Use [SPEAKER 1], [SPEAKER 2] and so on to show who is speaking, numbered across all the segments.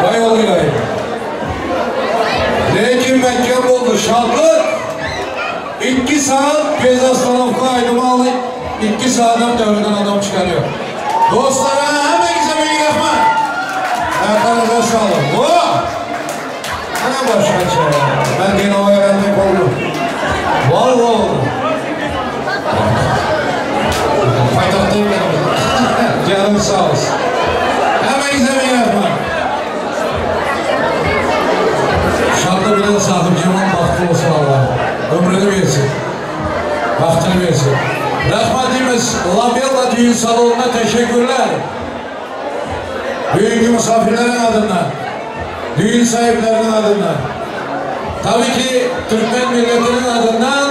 [SPEAKER 1] Vay oluyor. Lekin mahkam oldu. Şadlık. 2 saat bez ostanovka aydımı alıp 2 saatden devreden adam çıkarıyor. Dostlara hepinize büyük rahmet. Ayaklarınıza sağlık. Oh! Ana başka şey. Ben Dinova öğrenmek oldu. Vallahi oldu. Payitahtayım ben. Canım sağ olsun. Hepinize büyük rahmet. Şadlı bilen sahibciğimin bahtı olsun Allah. Ömrünü versin. Bahtını versin. Rahmetimiz La Bella Düğün Salonu'na teşekkürler. Düğünkü misafirlerin adından, düğün sahiplerinin adından, tabii ki Türkmen milletinin adından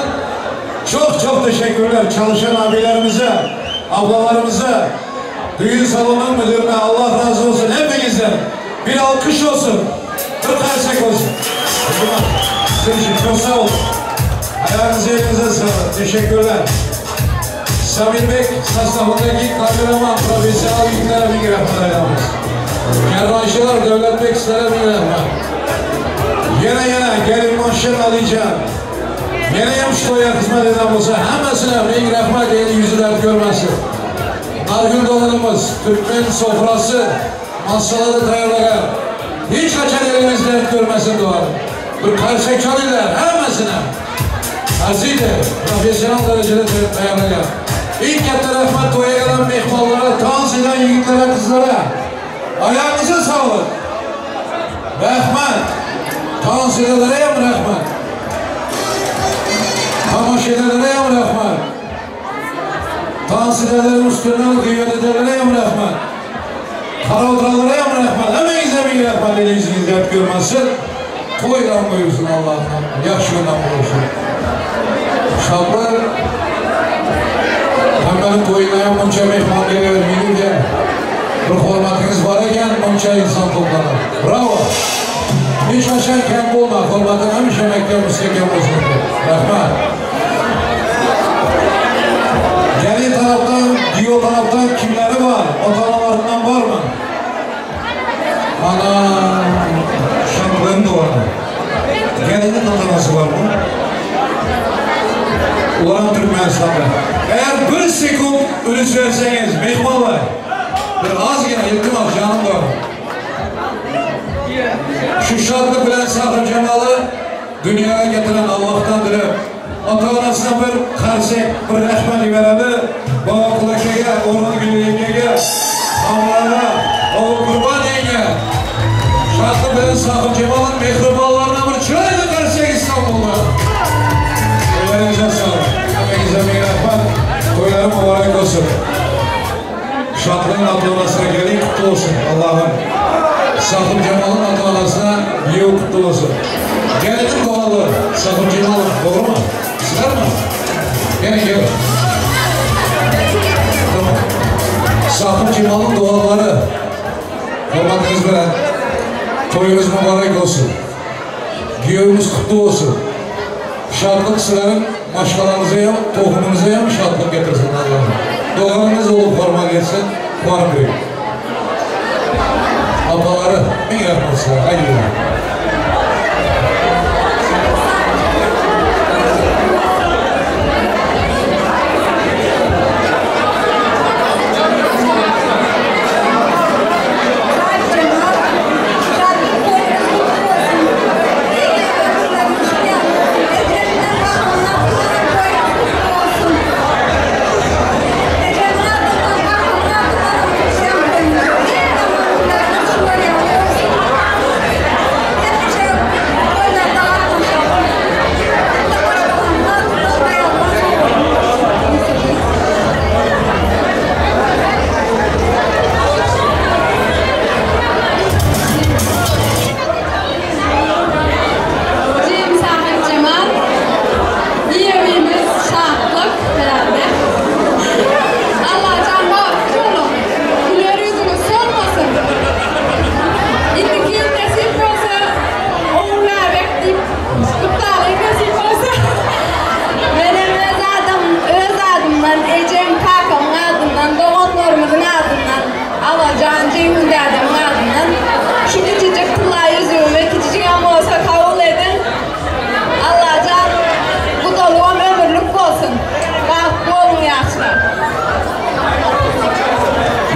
[SPEAKER 1] çok çok teşekkürler çalışan abilerimize, ablalarımıza, düğün salonu müdürüne Allah razı olsun hepinizden. Bir alkış olsun, bir karsek olsun. Sizin için çok sağ olun. Ayağınıza elinize sağlık. Teşekkürler. Samir Bek sastafındaki kameraman profesyonel yigitlere bir rahmet aylamız. Kervanşılar Devlet Bek sizlere bir rahmet. Yine yine gelin maşın alacağım. Yine hem şu toya hizmet eden olsa hemesine bin rahmet eli yüzü dert görmesin. Nargül dolanımız, Türkmen sofrası, masaları tayarlagan. Hiç kaçan elimiz dert görmesin duvarı. Bir karşık çalıyorlar hemesine. Azizler, profesyonel derecede tayarlagan. İlk katta rahmat to'ya gelen mehmonlara, dans eden yigitlere, kızlara. Ayağınıza sağlık. Rahmat. Dans edenlere ham rahmat. Tomosha edenlere ham rahmat. Dans edenlerin üstünden gıybet edenlere ham rahmat. Qara o'tiranlara ham rahmat. Hammangizga ming rahmat. Elingizni dard ko'rmasin. To'ydan buyursun Allah'ım. Yaxshi kundan buyursun. Şadlar Hammaning to'yida ham buncha mehmon kelavermaydi ekan. Bir hurmatingiz bor ekan, buncha inson to'planadi. Bravo. Hech qachon kam bo'lma, hurmating hamisha mahkam mustahkam bo'lsin. Rahmat. Gelin taraftan, giyo taraftan kimleri var? Ota-onalarından var mı? Ana, şatlığın da var. Gelinin ata-onası var mı? Ulan Türkmenistan'da. Eğer bir sekund ünüs verseniz, mehmanlar, bir azgina iltimos canım var. Şu şadlık bilen sahib cemalı dünyaya getiren Allah'tan dilep, ata-onasına bir qarsak, bir rahmat yuboradi, Baba Qulakaga, O'rg'un Gul yengaga, hamrohlar, Baba Qurbon yenga, Şadlık bilen sahib cemalın mehribonlarına bir chiroyli qarsak İstanbul'da. Ellerinize sağlık. Hepinize ming rahmat. To'ylari muborak olsun. Şadlığın ata-onasına gelin kutlu olsun Allah'ım. Sahib Cemal'ın ata-onasına giyev kutlu olsun. Gelinin doğalı Sahib Cemal'ın doğru mu? Sizler mi? Gelin gelin. Tamam. Sahib Cemal'ın doğaları. Hürmetiniz bilen toyumuz mübarek olsun. Giyevimiz kutlu olsun. Şadlık sizlerin maşkalarınıza hem, tohumunuza hem şadlık getirsin Allah'ım. Doğanınız olup forma gelsin, form büyük. Ablaları, bin rahmet sizlere, haydi güle.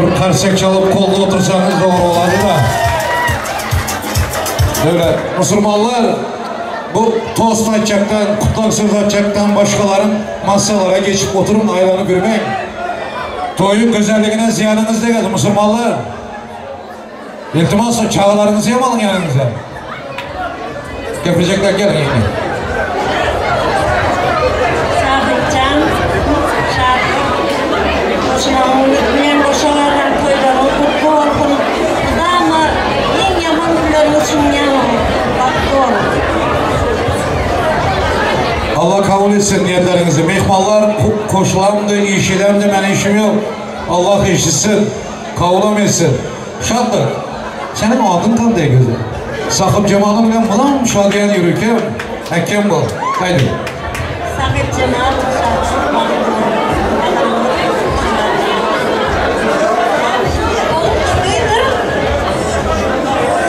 [SPEAKER 1] Bir karsek çalyp kolda otursanız doğru olardı da. Öyle Müslümanlar bu tost açacaktan, kutlak söz açacaktan başkaların masalara geçip oturun aylanıp yürümek. Toyun güzelliğine ziyanınız değmedi Müslümanlar. İltimas çağlarınızı yamalın yanınıza. Getirecekler gelin yine.
[SPEAKER 2] Sadyk jan, Şatlyk goşmagyň bilen goşalardan toýlaryňyz gutly bolsun. Mydama iň ýaman günleriňiz şuňňa bagtly boluň.
[SPEAKER 1] Allah kabul etsin niyetlerinizi. Mehmanlar koşulamdı, işilemdi, benim işim yok. Allah işitsin, kabul etsin. Şatlık, senin adın tam değil güzel. Sahip cemalım bilen bulam şadiyen yürürken, hakem bol. Haydi.
[SPEAKER 2] Sahyp Jemal, Şatlyk bagtly boluň. Ogul gyzdyr.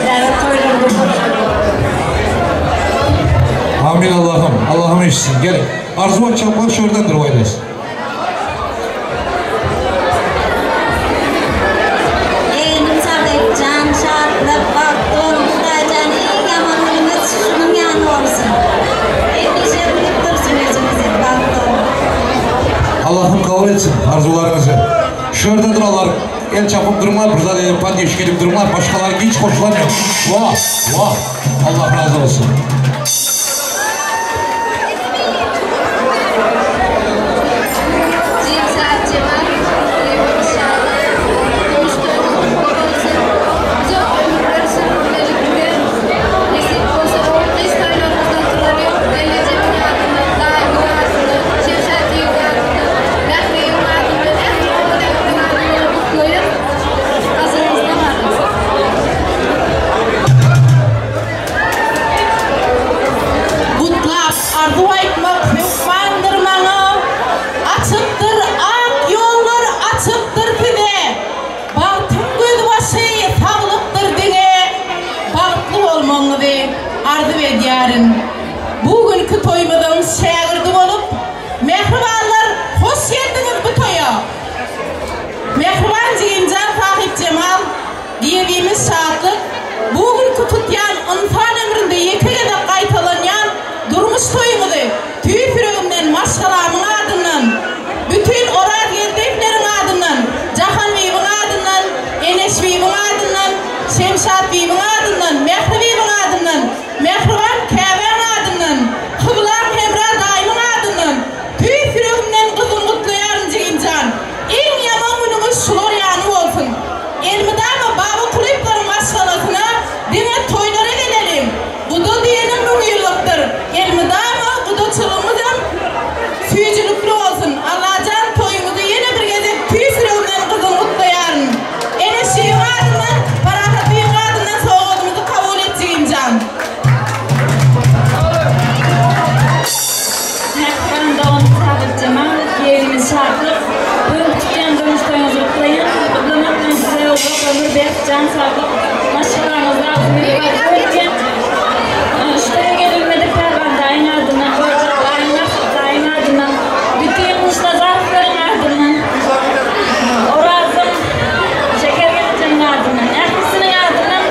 [SPEAKER 2] Täze toýlaryňyz gutly bolsun.
[SPEAKER 1] Amin Allah'ım. Allah'ım işitsin. Gelin. Arzu açacaklar şuradandır o
[SPEAKER 2] Yeğenim Sadyk jan, Şatlyk bagtly boluň. Hudaýjan iň ýaman günüňiz şunuň ýaly bolsun. Hemişe gülüp dursun ýüzüňiz, bagtly boluň.
[SPEAKER 1] Allah'ım kabul etsin arzularınızı. Şuradadır Allah. El çapıp durma, burada dedim pandiş gelip durma, başkaları hiç hoşlanmıyor. Vah, vah. Allah razı olsun.
[SPEAKER 3] Jigim Saat Jemal, inşallah durmuş toýuňyz gutly bolsun. Uzak ömürler bilelikde. Nesip bolsa ogul gyz toýlaryňyzdan turar ýok. Gelnejemin adyndan, daýymyň adyndan, Şemşat jigiň adyndan, Mähriýeň adyndan, ähli obadagynyň adyndan gutlaýyn. Gazyňyzda galyň.
[SPEAKER 4] Gutlap arzuw aýtmak hökmandyr maňa, Açykdyr ak ýollar, açykdyr size. Bagtyň gözbaşy saglykdyr diňe, Bagtly bolmagyňyzy arzuw edýärin. Bu günki toýumyzyň şägirdi bolup, Mähribanlar, hoş geldiňiz bu toýa. Mähriban jigimjan Sahypjemal, giýewimiz Şatlyk, bu günki tutýan ynsan ömründe ýeke gezek gaýtalanýan durmuş toýuňyzy tüýs ýüregimden maşgalamyň adyndan, bütin Orazgeldiýewleriň adyndan, Jahanbibiň adyndan, Eneşbibiň adyndan, Şemşatbibiň adyndan, Mähribibiň adyndan, mähriban käbäň adyndan, kyblam Hemra daýymyň adyndan tüýs ýüregimden gyzgyn gutlaýaryn jigimjan. Iň ýaman günüňiz şular ýaly bolsun. Elmydama Baba Kulyýewleriň maşgalasyna diňe toýlara geleliň. Guda diýeniň müňýyllykdyr. Elmydama gudaçylygymyzam süýjülikli bolsun. Allajan toýuňyzy ýene bir gezek tüýs ýüregimden gyzgyn gutlaýaryn. Eneşigiň adyndan, Parahatlygyň adyndan sowgadymyzy kabul et jigimjan.
[SPEAKER 5] Mähriban doganym Sabytjemal, ýegenimiz Şatlyk, bu gün tutýan durmuş toýuňyzy gutlaýan. Gutlamak bilen size uzak ömür, berk jan saglyk, maşgalaňyzda agzybirlik arzuw edýän. Şu toýa gelilmedik Pälwan daýyň adyndan, Goljak daýyň, Maksat daýyň adyndan, bütin Gylyçnazarowlaryň adyndan, Orazyň, Şeker gelnejemiň adyndan, ählisiniň adyndan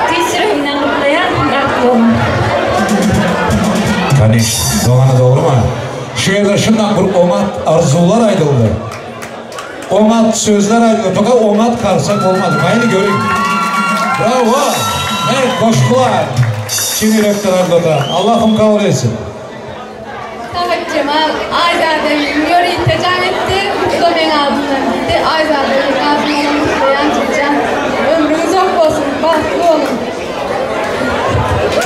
[SPEAKER 5] tüýs ýüregimden gutlaýan. Bagtly boluň.
[SPEAKER 1] Kanyş, dogany dogrumy? Şu ýerde şundan bir oňat arzuwlar aýdyldy. Oňat sözler aýdyldy. Fakat oňat karsak bolmaz. Maýly görüň. Bravo! Ne goşgular. Çyn ýürekden aýdyldy. Allahym kabul etsin.
[SPEAKER 3] Sahypjemal, Aýzada bibiň ýörite jaň etdi, gutla meň adymdan diýdi. Aýzada bibiň adyndanam gutlaýan jigjan. Ömrüň uzak bolsun, bagtly boluň.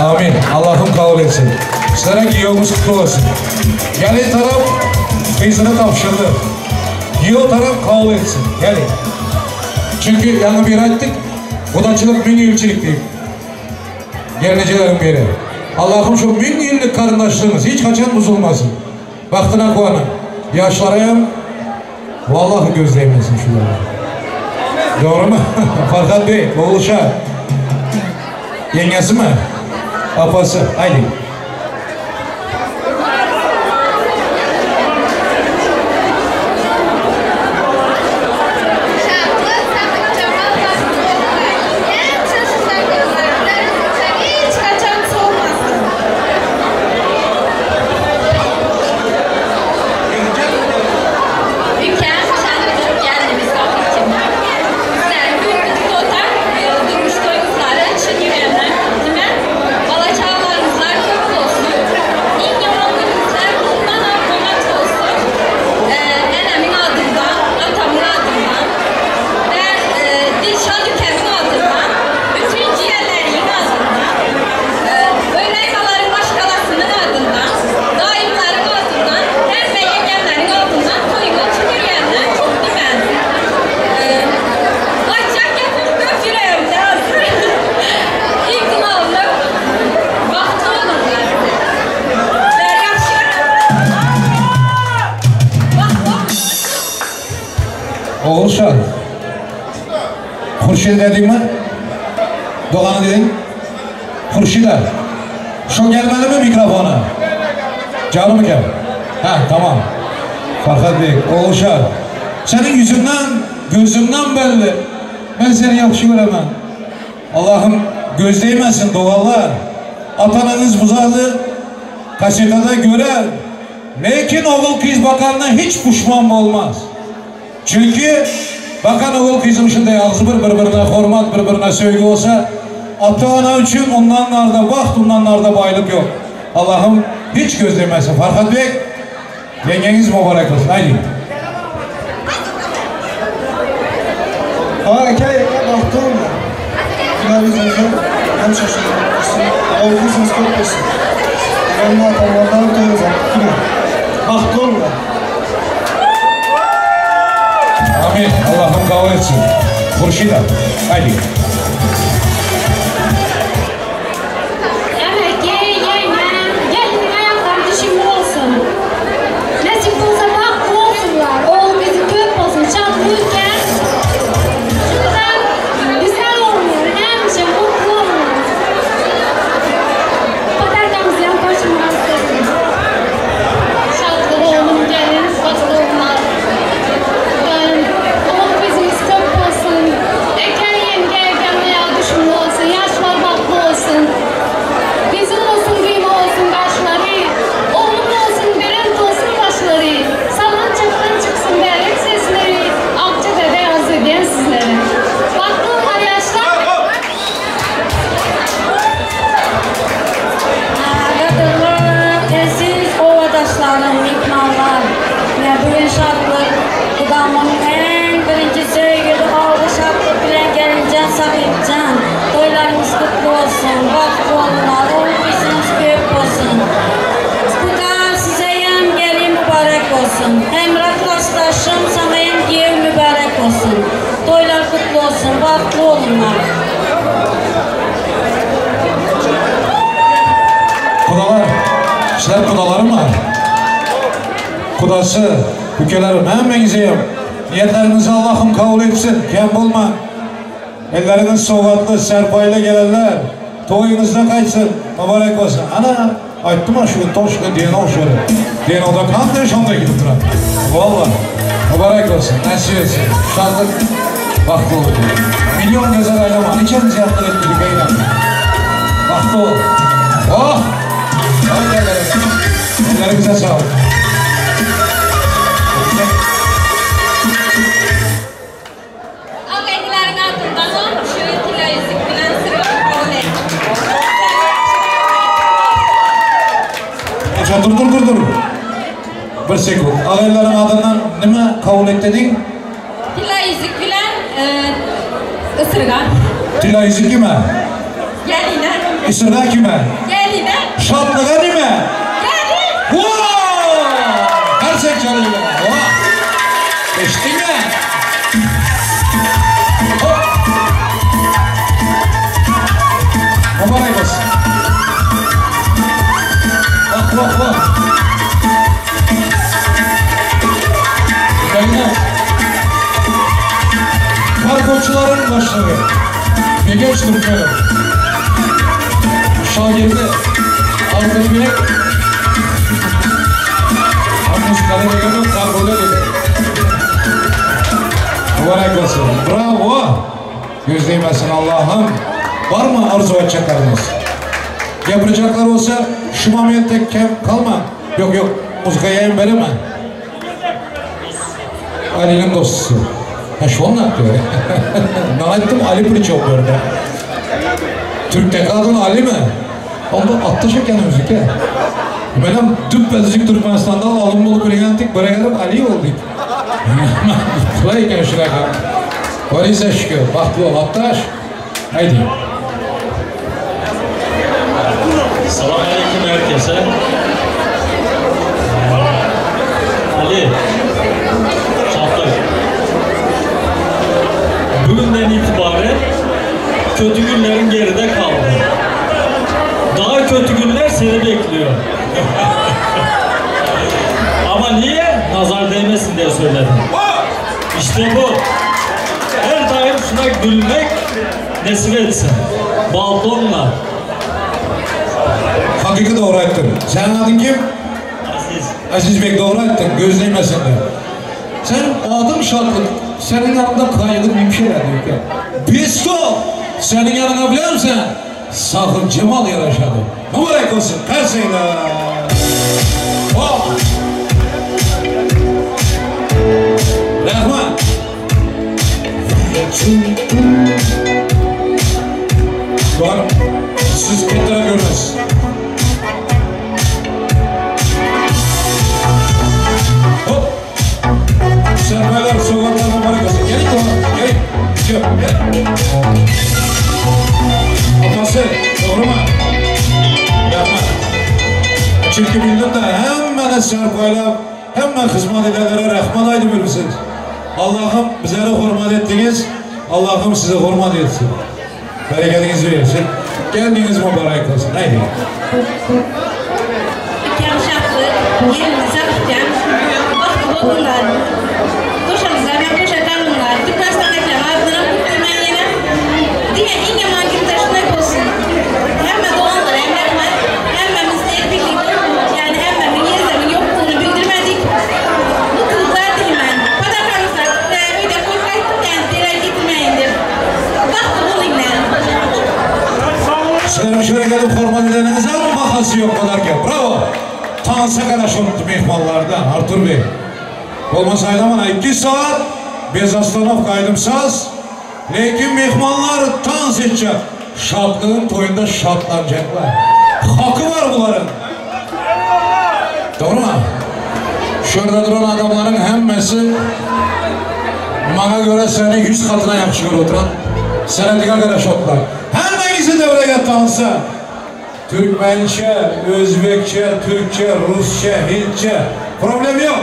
[SPEAKER 1] Amin. Allahym kabul etsin. Sizlere giýewimiz kutly bolsun. Gelin tarap gyzyny tabşyrdy. Giýew tarap kabul etsin. Gelin. Çünki ýaňy bir aýtdyk, gudaçylyk müňýylçylyk diýip. Gelnejeleriň biri. Allahym şu müňýyllyk garyndaşlygyňyz hiç haçan buzulmasyn. Bagtyna guwanyň. Ýaşlara hem vallahi göz degmesin şulara. Dogrymy? Farhat Bey, Ogulşa. Ýeňňesimi? Apasy. Haýdy.
[SPEAKER 3] Şatlyk.
[SPEAKER 1] Ogulşa. Hurşide dediňmi? Dogany dediň? Hurşide. Şo gelmelimi mikrofona? Janym eken. Ha, tamam. Farhat Bey, Ogulşa. Seniň ýüzüňden, gözüňden belli. Men seni ýagşy göremen. Allahym göz değmesin doganlar. Ata-anaňyz bu zady kasetada görer. Lekin ogul kyz bakanyna hiç puşman bolmaz. Çünki bakan ogul kyzyň şunday agzybir bir-birine hormat, bir-birine söýgi bolsa, ata-ana üçin ondan narda bagt, ondan narda baýlyk ýok. Allahym hiç göz değmesin. Farhat beg, ýeňňeňiz mübarek bolsun. Aýdyň.
[SPEAKER 6] Aa eke ýeňňe bagtly bolmaly. Hudaý uzyn hem şaşyrdyp dursun. Ogul gyzyňyz köp bolsun. Ýeňňe atamlardan toýuňyz gutly. Bagtly bolmaly.
[SPEAKER 1] Amin. Allahym kabul etsin. Hurşida, aýdyň.
[SPEAKER 3] Emeke, ýeňňem, gelniň aýaklary düşümli bolsun. Nesip bolsa bagtly bolsunlar, ogul gyzy köp bolsun, şatly ülkäm şundan güzel olunlar, hemişe mutly olunlar. Podarkamyzam goşulmak istedim. Şatly oglum gelin, bagtly olunlar. Ogul gyzymyz köp bolsun. Eke, ýeňňe, gelin aýagy düşümli bolsun, ýaşlar bagtly bolsun. Gyzyl bolsun, gyýma bolsun gaşlary, Oglum bolsun, belent bolsun başlary, Sallançakdan çyksyn bäbek sesleri, Akja bäbek arzuw edýän sizlere. Bagtly bollar ýaşlar!
[SPEAKER 2] Gadyrly eziz obadaşlarym, myhmanlar! Ine bu gün şatlyk, gudamyň iň birinji söýgüli ogly Şatlyk bilen gelinjan Sahypjan, toýlaryňyz gutly bolsun, bagtly bolunlar, ogul-gyzyňyz köp bolsun. Guda sizeýem gelin mübarek bolsun. Hemra klasdaşym saňaýam giýew mübarek bolsun. Toýlar gutly bolsun, bagtly bolunlar.
[SPEAKER 1] Gudalar, sizler gudalarymy? Gudasy, ükelerim, hemmeňizeyem niýetleriňizi Allahym kabul etsin, kem bolmaň. Elleriňiz sowgatly, serpaýly gelenler, toýuňyzda gaýtsyn, mübarek bolsun. Ana, aýtdym-a şu gün toşka diýen şöyle. Diýen oda kanday şonda gidip duran. Walla, mübarek bolsun, nesip etsin. Şatlyk, bagtly bol. Milyon gezer aýlama, niçemiz ýatlyk etmedik eýlem. Bagtly bol. Oh! Ellerinize sağlık.
[SPEAKER 3] Ak-egleriň adyndanam şu tilla ýüzük bilen syrgap kabul et.
[SPEAKER 1] Dur dur dur dur. Bir sekund. Agaylaryň adyndan nime kabul et dediň?
[SPEAKER 3] Tilla ýüzük bilen ysyrga.
[SPEAKER 1] Tilla ýüzük kime?
[SPEAKER 3] Geline.
[SPEAKER 1] Ysyrga kime?
[SPEAKER 3] Geline.
[SPEAKER 1] Şatlyga nime?
[SPEAKER 3] Gelin.
[SPEAKER 1] Wow! Her çalıyor. Wow! Eşitdiňmi? Hop! Mübarek olsun. Bak bak bak. Yayına. Kargoçuların başlığı. Begeç Türkmenov. Şagirdi. Arzuybek. Muzikada degeni kargoda dedi. Mübarek olsun. Bravo. Göz değmesin Allah'ım. Var mı arzu edecekleriniz? Yapacaklar olsa şu momentte kem kalma. Yok yok. Muzika yayın veremem. Ali'nin dostusu. Ha şu anlattı. Ne ettim Ali Pırçok orada. Türk'te kadın Ali mi? Onda atlı şeken müzik ya. Benim düpedüzük Türkmenistan'da alım bolup öğrendik, buraya gelip Ali olduk. Kolay eken şuraya. Varıysa şükür, bahtlı ol, Attaş. Haydi.
[SPEAKER 7] Selamünaleyküm herkese. Ali, Şatlık. Bugünden itibaren kötü günlerin geride kaldı. Daha kötü günler seni bekliyor. Ama niye? Nazar değmesin diye söyledim. İşte bu. Her daim şuna gülmek nesip etsin. Balkonla.
[SPEAKER 1] Hakiki doğru aytdın. Senin adın kim?
[SPEAKER 7] Aziz.
[SPEAKER 1] Aziz Bey doğru aytdın. Gözlemesinler. Sen adım şadlık. Senin yanında kaygı mümkün değil. Bisto! Senin yanına biliyor musun? Sahıl Cemal yaraşadı. Mübarek olsun. Perseyler. Hop! Rahman. Var. Siz kettere görmez. Hop. Sermayeler sokaklar mübarek olsun. Gelin oğlum. Gelin. Gel. Gel. Atası. Doğru mu? Yapma. Çünkü bildim de hemen serpayla hemen hizmet edenlere rahman aydı bilirsiniz. Allah'ım bizlere hürmet ettiniz. Allah'ım size hürmet etsin. Bereketinizi versin. Geldiniz mübarek olsun. Haydi.
[SPEAKER 4] Kem şartlı, gelin saklıcan, baktı olunlar. Koşanızlar, ben koşa kalınlar. Türkmenistan'dakiler adına kutlayan yine. Diye en yaman gün taşına olsun. Hemme doğanlar, hemme hemmemiz el birlik. Yani hemmemin yerlerinin yokluğunu bildirmedik. Mutluluklar dilerim. Padakanızlar, öyle korkaytık yani delay getirmeyindir. Baktı olunlar.
[SPEAKER 1] Sizlerin şöyle gelip hürmet edeninize ama bakası yok kadarken. Bravo. Tansa karaşontu mehmanlardan Artur Bey. Olmasaydı bana 2 saat bez ostanovka aydımsaz. Lekin mehmanlar dans edecek. Şatlığın toyunda şatlanacaklar. Hakkı var bunların. Doğru mu? Şurada duran adamların hemmesi bana göre seni 100 katına yakışıyor oturan. Sana dikkat göre şotlar. Hemmenizi devreye dansa. Türkmençe, Özbekçe, Türkçe, Rusça, Hintçe. Problem yok.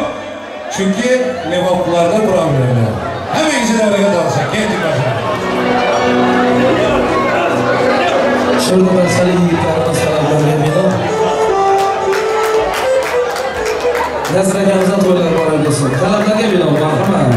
[SPEAKER 1] Çünkü Levaplılarda problem yok. Hemmenizi devreye dansa. Getir başına.
[SPEAKER 6] Şurada sarı yiğitlerimiz talablarga bino. Nasir akamizdan to'ylar bor bo'lsin. Talablarga bino, marhamat.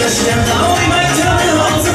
[SPEAKER 8] Yaşlarında oymak canı.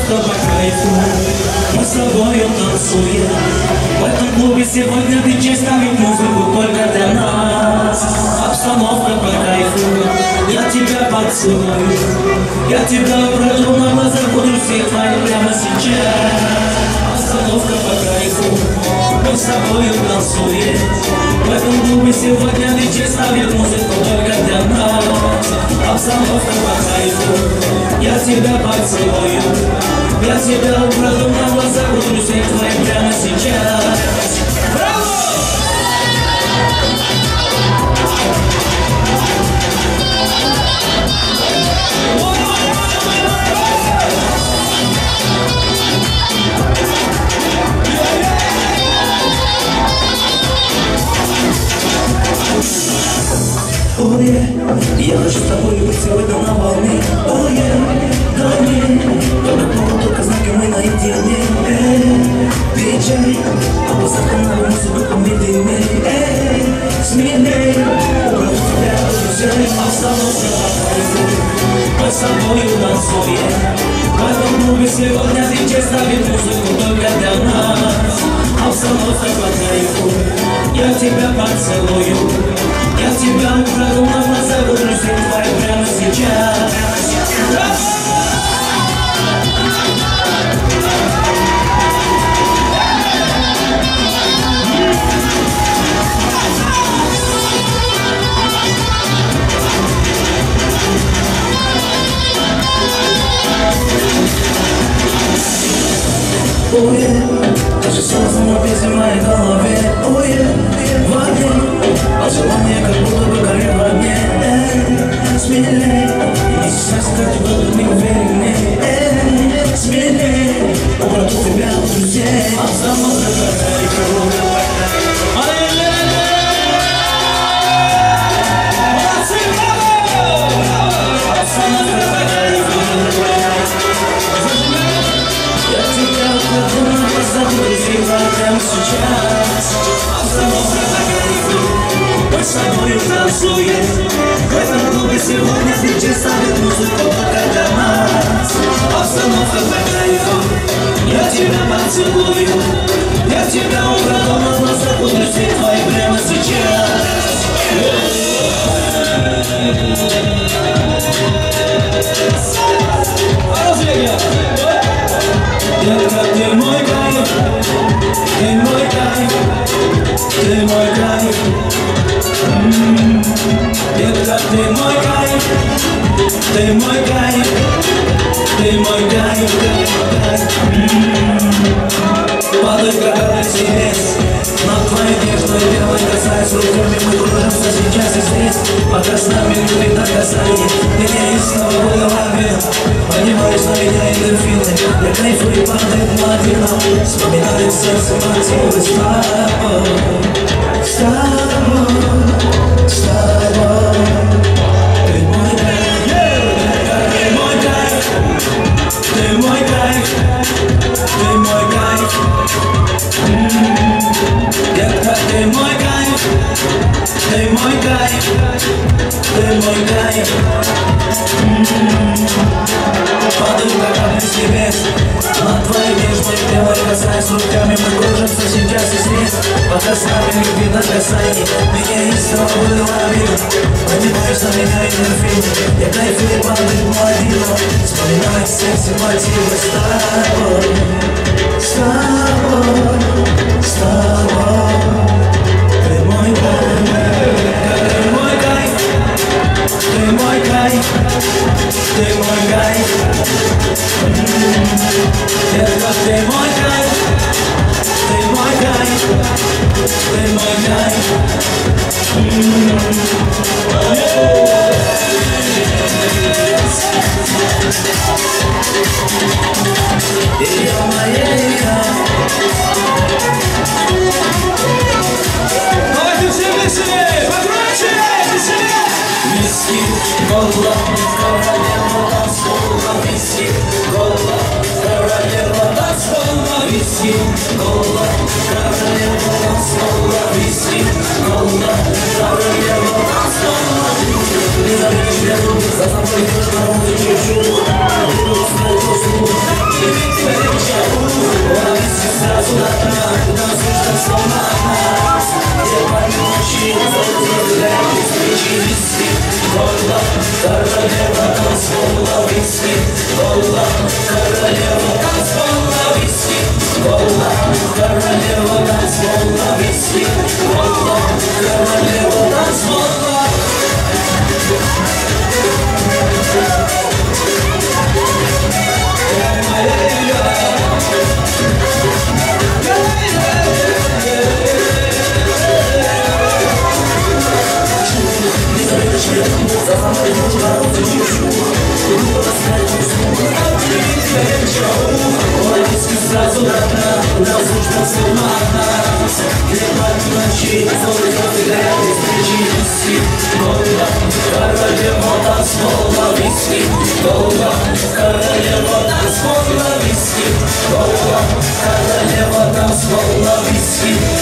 [SPEAKER 8] Обстановка по кайфу, мы с тобою танцуем. В этом клубе сегодня диджей ставит музыку только для нас. Обстановка по кайфу, я тебя поцелую. Я тебя украду на глазах у друзей твоих прямо сейчас. Обстановка по кайфу, мы с тобою танцуем. В этом клубе сегодня диджей ставит музыку только для нас. Обстановка по кайфу, я тебя поцелую. Я тебя украду на глазах у друзей твоих прямо сейчас. Браво! Oh yeah, я хочу с тобой быть сегодня на волне. Oh yeah, дай мне только повод, только знаки, мы наедине. Диджей, а посадка на музыку помедленней. Смелей, украду тебя у друзей. Обстановка по кайфу, мы с тобою танцуем. В этом клубе сегодня диджей ставит музыку только для нас. Обстановка по кайфу, я тебя поцелую. Я тебя украду на глазах у друзей твоих прямо сейчас. Oh yeah, даже солнце на песне в моей голове. Oh yeah, в огне, а желание как будто бы горит в огне. Смелей, не стесняйся, как ты был не уверенней. Смелей, украду тебя у друзей. Обстановка по кайфу. Молодцы, браво! Обстановка по кайфу. Я тебя украду на глазах у друзей прямо сейчас. Обстановка по кайфу, мы с тобою танцуем. В этом клубе сегодня диджей ставит музыку только для нас. Обстановка по кайфу, я тебя поцелую. Я тебя украду на глазах у друзей твоих прямо сейчас. Детка, ты мой кайф, ты мой кайф, ты мой кайф. Детка, ты мой кайф, ты мой кайф, ты мой кайф. Падай, как небес, на твоей нежной белой касаясь руками, мы кружимся сейчас и здесь. Пока с нами любви на касании, меня из снова в голове. Поднимаешь на меня эндорфины, я кайфую и падает младина. Вспоминаю сердце мотивы с тобой, с тобой, с тобой. Ты мой кайф, ты мой кайф, ты мой кайф, ты мой кайф. Детка, ты мой кайф, ты мой кайф, ты мой кайф. Падаю, как капли с небес, на твоей нежной белой касаясь руками, мы кружимся сейчас и здесь. Пока с нами любви на касании, меня из свободы ловил. Поднимаешь на меня эндорфины, я кайфую, падает младина. Вспоминаю секси мотивы с тобой, с тобой, с тобой. Ты мой кайф, ты мой кайф, ты мой кайф, ты мой кайф. Детка, ты мой кайф, ты мой кайф, ты мой кайф. Давайте все веселее, погромче, веселее! Виски, кола, королева танцпола, виски, кола, королева танцпола, виски, кола, королева танцпола, виски, кола, королева танцпола. Не заметишь, я тут, за тобой идешь на улицу, чуть-чуть, Вола, королева танцпола виски. Вола, королева танцпола виски. Вола, королева танцпола.
[SPEAKER 9] Hepsini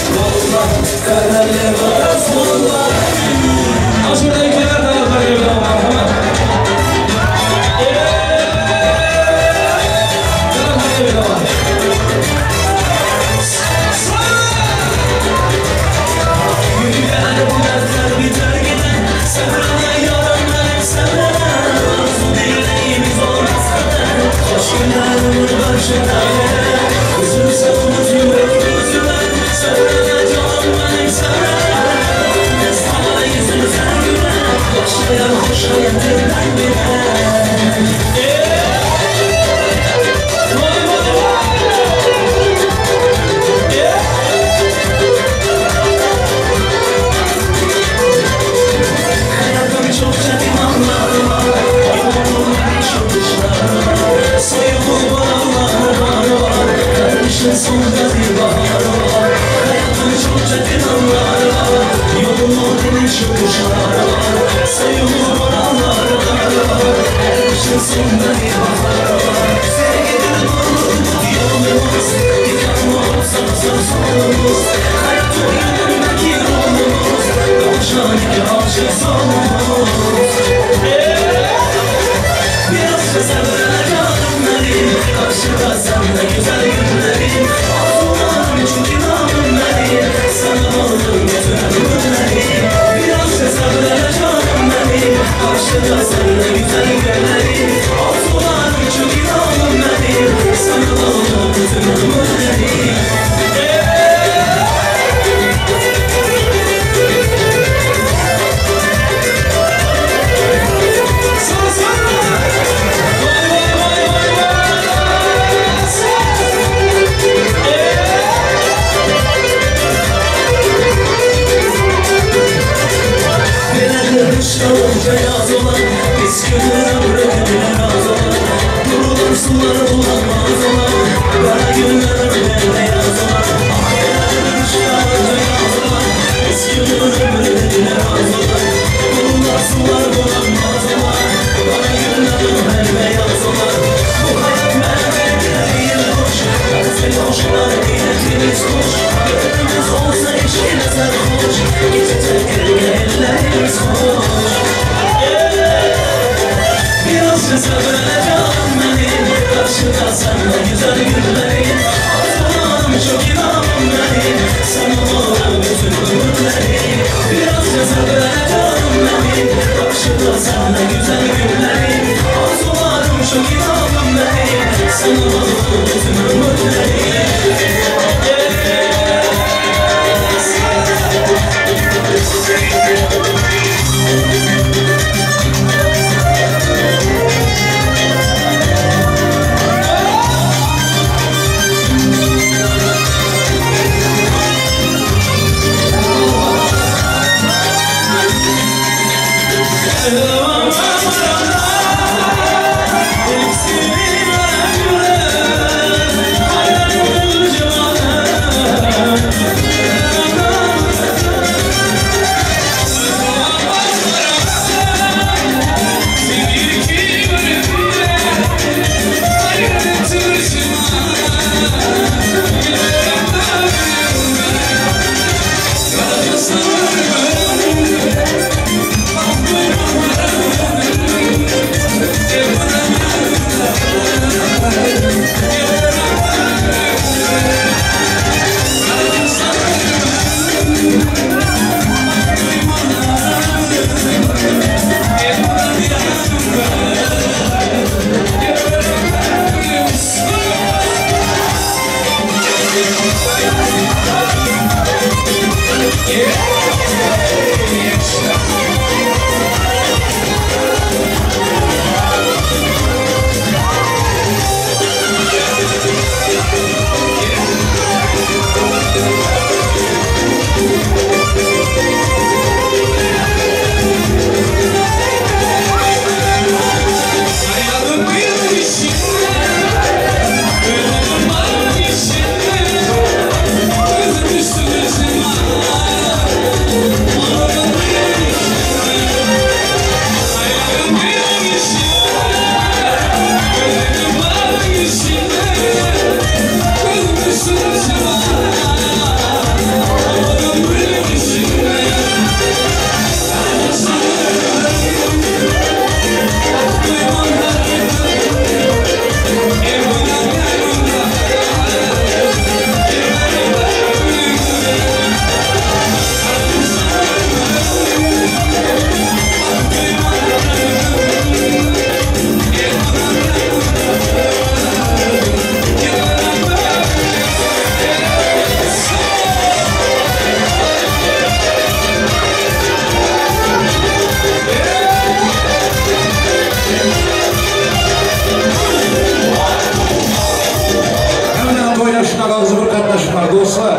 [SPEAKER 1] Dostlar,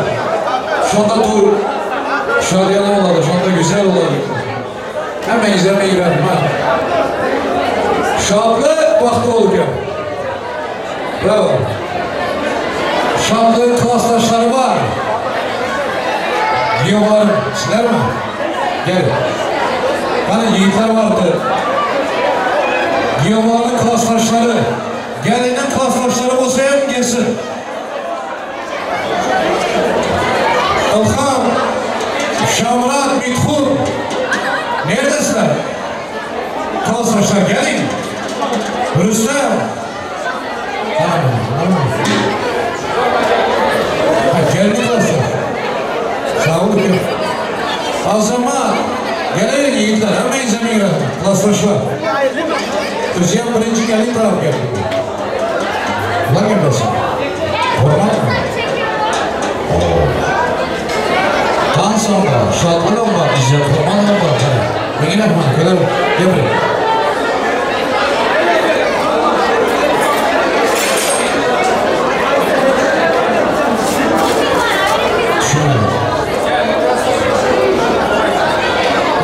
[SPEAKER 1] şonda toý şadyýana bolady, şonda güzel bolady. Hemmeňizden meýlerim ha. Şatlyk bagtly bolupýar. Bravo. Şatlygyň klasdaşlary bar. Giýewler sizlermi? Gel. Hany ýigitler bardy. Giýewleriň klasdaşlary, geliniň klasdaşlary bolsa hem gelsin. Ylham, Şamyrat, Mithun, neredesiňiz? Klasdaşlar geliň. Rüstem. Ha, geldi klasdaş. Sag bol uka. Azamat, geliň ýigitler, hemmeňize meň klasdaşlar. Özem birinji gelin tarap geldi. Bular kim bolsun? Hormatmy? Tansam bar, şatlygam bar, İzzet Hormanow bar. Mengin Rahman, keler, gel buraya. Düşünmedim.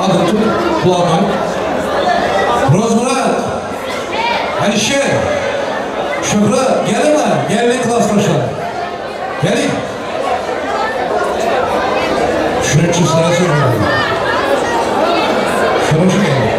[SPEAKER 1] Hadi tut kulağına. Rozmurat, Alişer, Şöhret, gelin lan, gelin klasdaşlar. Gelin. Şunun için sana söylüyorum. Şunun için gelin.